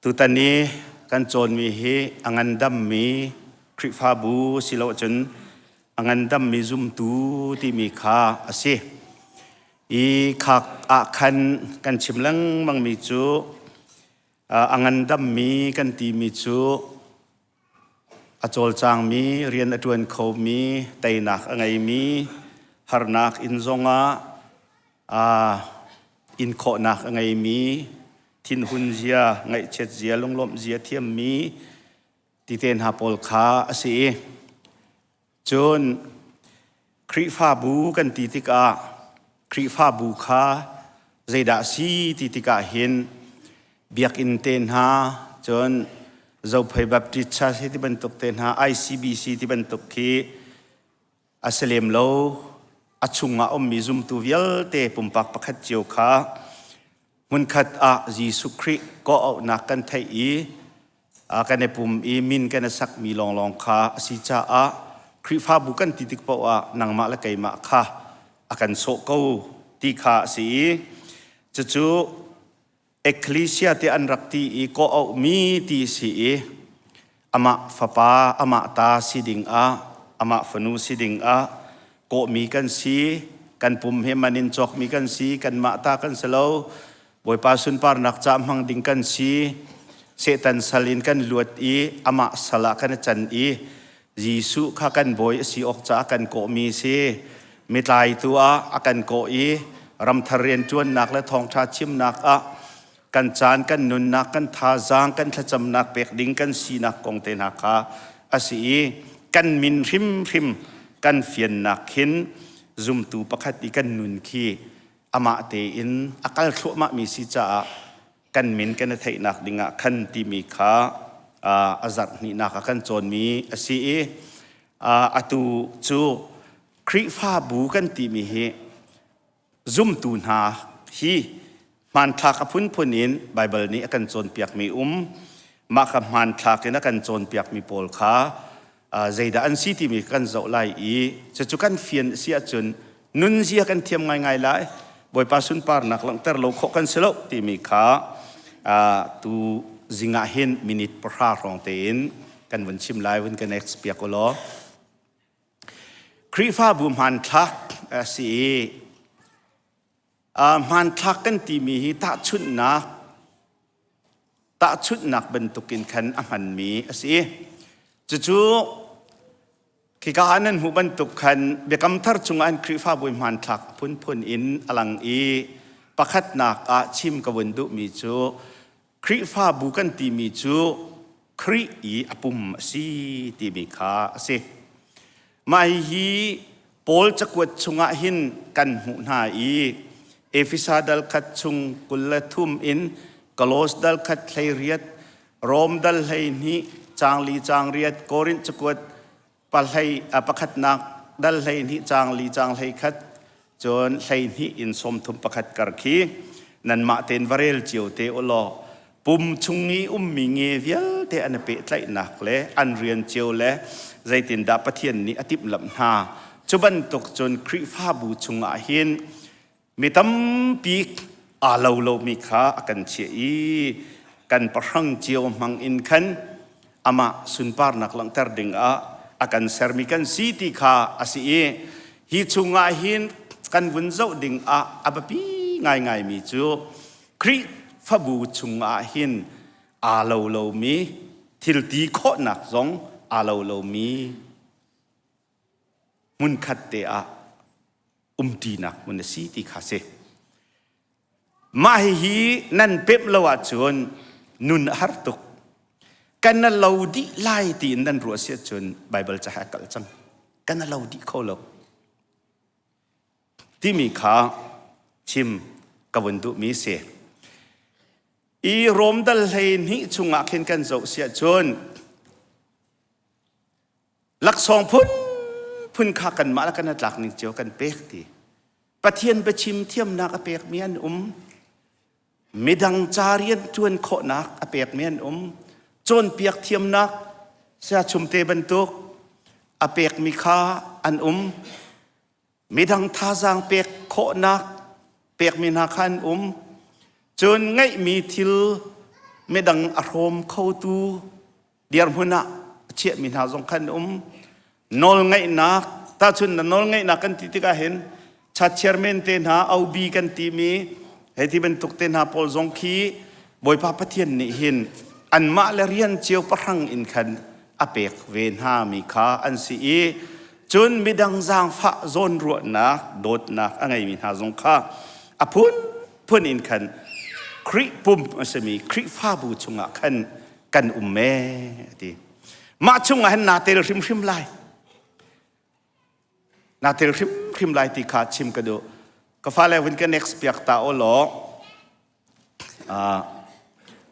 Tutan i kan cawnmi hi a ngandammi Khrihfabu si lo cun a ngandammi zumtu timi kha a si. I khak ah khan kan chim lengmangmi cu a ngandammi kan timi cu a cawlcangmi, rian a ṭuan khomi, teinak a ngeimi, harnak inn zongah in khawhnak a ngeimi, thinhun zia, ngaihchiat zia, lunglawmh zia thiammi ti te hna pawl kha a si i cun Khrihfabu kan ti tikah Khrihfabu kha zeidah a si ti tikah hin biakinn te hna cun Zophei Baptist Church ti bantuk te hna ICBC ti bantuk khi a si lem lo. A chungah ummi zumtu vialte pumpak pakhat cio kha hmunkhat ah Jesuh Khrih kawhauhnak kan theih i kan i pum i min kan i sakmi lawnglawng kha a si caah Khrihfabu kan ti tik paoh ah nangmah le keimah kha a kan sawh ko ti kha a si i cucu Ecclesia ti an rak ti i kawhauhmi ti si i amah fapa amah ta si ding ah amah fanu si ding ah kawhmi kan si. Kan pum he man in cawkmi kan si, kanmah ta kan si lo. Bawipa sunparnak ca hmang ding kan si. Satan sal in kan luat i amah sal ah kan i can i Jesuh kha kan bawi a si awk caah kan kawhmi si. Mitlaitu ah a kan kawh i ramthar rianṭuannak le thawngṭha chimnak ah kan caan, kan nunnak, kan thazaang, kan thlacamnak pek ding kan sinak kong te hna kha a si i kan min hrimhrim kan fiannak khin zumtu pakhat i kan nun khi amah tein a kal thluahmahmi si caah kan min kan i theihnak dingah khan timi kha a zarh hnihnak ah kan cawnmi a si i atu cu Khrihfabu kan timi hi zumtu hna hi hmanthlak a phunphun in Baibal nih a kan cawnpiakmi um. Mah kha hmanthlak in a kan cawnpiakmi pawl kha zeidah an si timi kan zoh lai i cucu kan fian a si ahcun nunzia kan thiam ngaingai lai. Bawipa sunparnak langhter lo khawh kan si lo timi kha tu zing ah hin minute 10 hrawng tein kan vun chim lai. Vun kan next piak u law. Khrihfabu hmanthlak a si i hmanthlak kan timi hi tahchunhnak bantukin khan a hmanmi a si. Cucu khika ah nan hmuh bantuk khan Biakam Thar chungah an Khrihfabu hmanthlak a phunphun in a lang i pakhatnak ah chim ka vun duhmi cu Khrihfabu kan timi cu Khrih i a pum a si timi kha a si. Mah hihi Paul cakuat chungah hin kan hmuh hna i Efesa dal khat chung 23 in Kolos dal khat 18, Rom dal 12 caang li caang riat, Korinth cakuat pahlei a pakhatnak dal 12 caang li caang 11 cun 12 in 31 kar khi nanmah tein va rel cio te u law pum chung i ummi nge vialte an i pehtlaihnak le an rian cio le zeitindah Pathian nih a timhlamh hna. Cu bantuk cun Khrihfabu chungah hin mi tampi aa lo lomi kha a kan chiah i kan pahrang cio hmang in khan amah sunparnak langhter dingah a kan sermi kan si ti kha a si i hi chungah hin kan vun zoh ding ah a biapi ngaingaimi cu Khrihfabu chungah hin aa lo lomi thil ti khawhnak zong aa lo lomi hmunkhat te ah umṭinak hmun a si ti kha si. Mah hihi nan pemh lo ahcun nun a har tuk. Kan na lo dih lai tiin nan ruah si ahcun Baibal ca he a kalh cang. Kan na lo dih kho lo. Timi kha chim ka vun duhmi si. I Rom dal 12 chungah khin kan zoh si ahcun Laksawng phunphun kha kanmah le kan tlak ning cio kan pek ti. Pathian biachim thiamnak a pekmi an um. Midang ca rian ṭuan khawhnak a pekmi an um. Cawnpiak thiamnak saya chumte bantuk a pekmi kha an um. Midang thazaang pek khawhnak pekmi hna kha an um. Cun ngeihmi thil. Midang a hrawm khotu dirhmun ah a chiahmi hna zong khan um. Nawlngaihnak, tahchun na nawlngaihnak kan ti tikah hin chat chairman te hna, OB kan timi hei ti bantuk te hna pawl zong khi Bawipa Pathian nih hin anmah le rian cio pahrang in khan a pek ve hna mi kha an si i cun midang zaangfah zawnruahnak dawtnak a ngeimi hna zong kha a phunphun in khan Khrih pum a simi Khrihfabu chungah khan kan um ee ti. Mah chungah hin naa tel hrimhrim lai. Naa tel hrimhrim lai ti kha chim ka duh. Ka fale vun ka next piak ta o law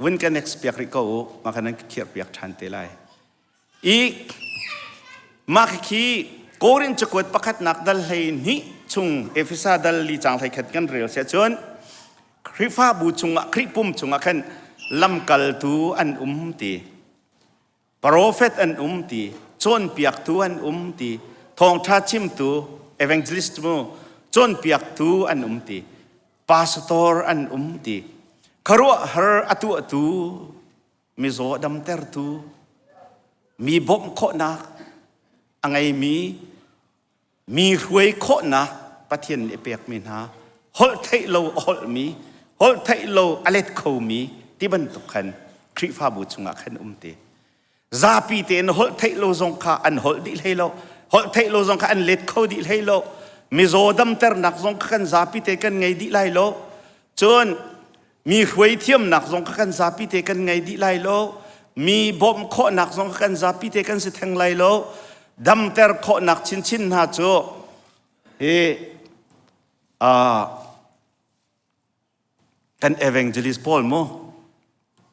vun ka next piak rih ko u mah kha nan khiar piak ṭhan te lai. I mah khi Korin cakuat pakhatnak dal 12 chung Efesa dal li cang 11 kan rel sia cun Khrihfabu chungah Khrih pum chungah khan lamkaltu an um ti. Profet an um ti, cawnpiaktu an um ti, thawngṭha chimtu evangelist mu cawnpiaktu an um ti, pastor an um ti, khuaruahhar a tuahtu, mizaw damtertu, mi bawmh khawhnak a ngeimi Mi hruai khawhnak Pathian nih a pekmi hna holh theih lo a holhmi, holh theih lo a let khomi ti bantuk khan Khrihfabu chungah khan um ti. Zapi tein holh theih lo zong kha an holh dih hlei lo, holh theih lo zong kha an let kho dih hlei lo. Mizaw damternak zong kha kan zapi te kan ngei dih lai lo. Cun Mi hruai thiamnak zong kha kan zapi te kan ngei dih lai lo. Mi bawmh khawhnak zong kha kan zapi te kan si theng lai lo. Damter khawhnak chinchin hna cu hi kan evangelist pawl mu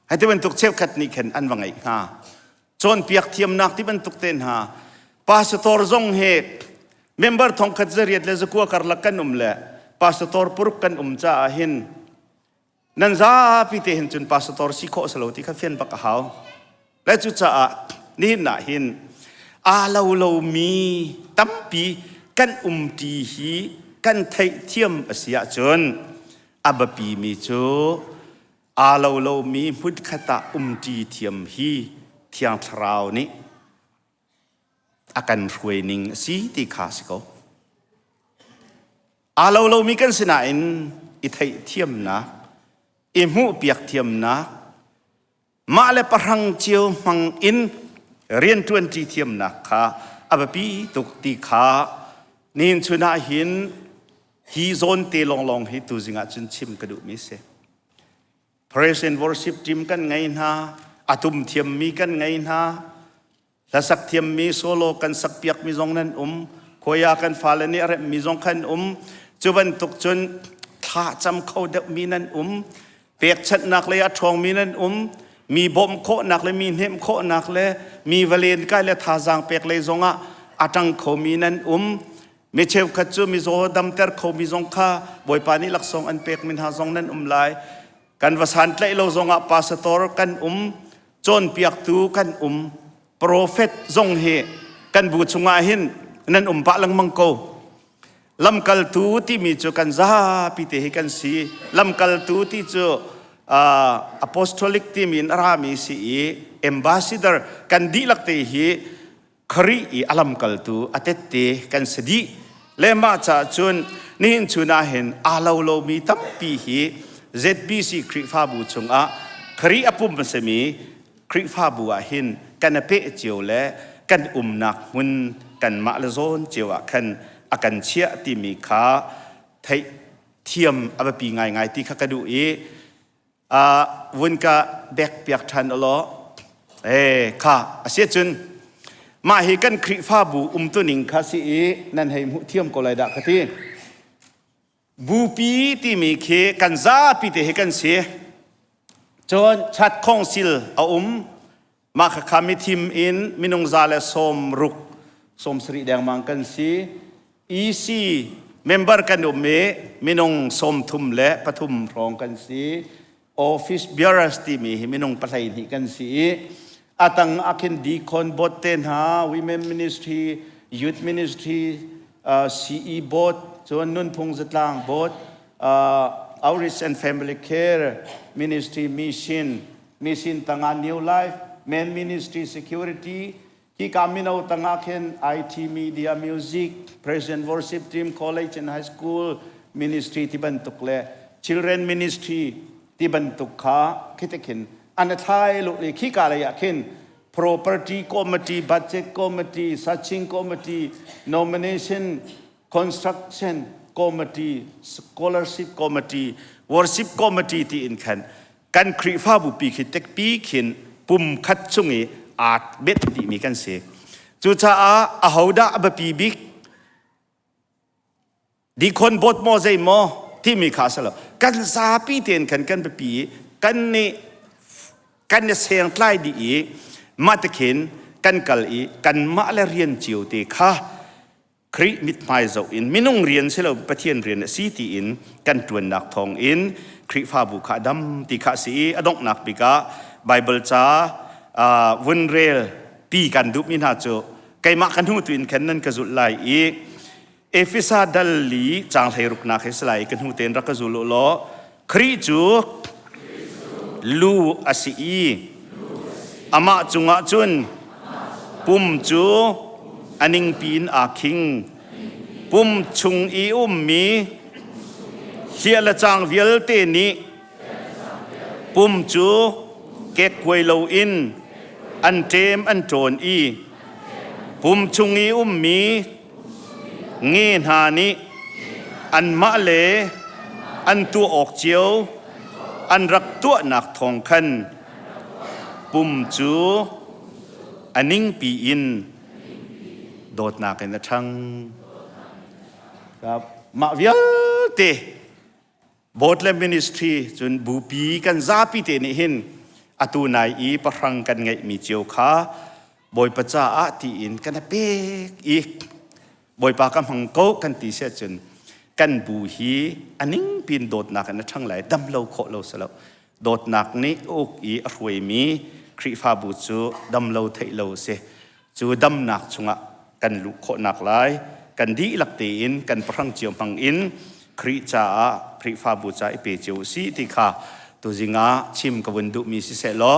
hei ti bantuk cheukhat nih khin an va ngeih hnga. Cawnpiak thiamnak ti bantuk te hna pastor zong hi member thongkhat zariat le zakua karlak kan um le pastor puruk kan um caah hin nan zapi te hin cun pastor si khawh salo ti kha fian bak a hau le cucaah nihin ah hin aa lo lomi tampi kan umṭi hi kan theihthiam a si ahcun a biapi mi cu aa lo lomi hmunkhat ah umṭi thiam hi Thiang Thlarau nih a kan hruai ning a si ti kha a si ko. Aa lo lomi kan si nain i theihthiamnak, i hmuhpiak thiamnak, mah le pahrang cio hmang in rianṭuanṭi thiamnak kha a biapi tuk ti kha nihin chun ah hin hi zawn te lawnglawng hi tuzing ah cun chim ka duhmi a si. Praise and worship team kan ngei hna, a tum thiammi kan ngei hna, Hlasak thiammi solo kan sakpiakmi zong nan um. Khuaya kan fale nih a remhmi zong khan um. Cu bantuk cun thla cam kho deuhmi nan um. Pekchanhnak lei a ṭhawngmi nan um. Mi bawmh khawhnak le mi hnemh khawhnak le mi va len kai le thazaang pek lei zongah a ṭang khomi nan um. Mi cheukhat cu mizaw damter khomi zong kha Bawipa nih laksawng an pekmi hna zong nan um lai. Kan va santlaih lo zongah pastor kan um. Cawnpiaktu kan um, profet zong hi kan bu chungah hin nan um pah lengmang ko. Lamkaltu timi cu kan zapi te hi kan si. Lamkaltu ti cu apostolic timi in a rami si i ambassador kan dihlak te hi Khrih i a lamkaltu a tette kan si dih. Le mah caah cun nihin chun ah hin aa lo lomi tampi hi ZBC Khrihfabu chungah Khrih a pum a simi Khrihfabu ah hin kan i peh cio le kan umnak hmun kanmah le zawn cio ah khan a kan chiah timi kha theih thiam a biapi ngaingai ti kha ka duh i Vun ka bek piak ṭhan ulaw ee kha a si cun mah hi kan Khrihfabu umtuning kha si i nan hei hmuh thiam ko lai dah ka ti. Bupi timi khi kan zapi te hi kan si. Cun chat khongsil a um. Mah khakha mithim in minung 160 70 dengmang kan si. EC member kan um i minung 33 hrawng kan si. Office bearers timi hi minung 12 kan si i atang akhin deacon board te hna, women ministry, youth ministry, CE board, cun nunphung zatlang board, outreach and family care ministry mission. Mission tangah New Life, Men Ministry Security, hi ka mino tangah khin IT Media Music, Present Worship Team, College and High School Ministry ti bantuk le Children Ministry ti bantuk kha khi te khin an thlai lu i khi ka lei ah khin Property Committee, Budget Committee, Searching Committee, Nomination Construction Committee, Scholarship Committee, Worship Committee ti in khan kan Khrihfabu pi khi tekpi khin pum khat chung i aa bet dihmi kan si. Cucaah ahodah a biapi bik dikhon bot maw zei maw timi kha a si lo. Kan zapi tein khan kan biapi i kan nih kan i sengtlai dih i mah ti khin kan kal i kanmah le rian cio te kha Khrih mithmai zoh in minung rian si lo Pathian rian a si tiin kan ṭuannak thawng in Khrihfabu kha a dam ti kha a si i a donghnak bik ah Baibal ca vun rel pi kan duhmi hna cu keimah ka hnu tu in khan nan ka zulh lai i Efesa dal li caang 16nak hi si lai i ka hnu tein rak ka zul u law Khrih cu lu a si i amah cungah cun pum cu a ningpi in aa khing. Pum chung i ummi hliah le cang vialte nih pum cu kekkuai loin an ṭem an ṭawn i pum chung i ummi nge hna nih anmah le an tuah awk cio an rak tuahnak thawng khan pum cu a ningpi in dawtnak in a ṭhang. Mah vialte Board le ministry cun bupi kan zapi te nih hin atu nai i pahrang kan ngeihmi cio kha Bawipa caah tiin kan i pek i Bawipa ka hmang ko kan ti si ahcun kan bu hi a ningpin dawtnak in a ṭhang lai dam lo khawh lo si lo dawtnak nih uk i a hruaimi Khrihfabu cu dam lo theih lo a si. Cu damnak chungah kan luh khawhnak lai kan dihlak tein kan pahrang cio hmang in Khrih caah Khrihfabu ca i pe cio u sih ti kha tuzing ah chim ka vun duhmi siseh law.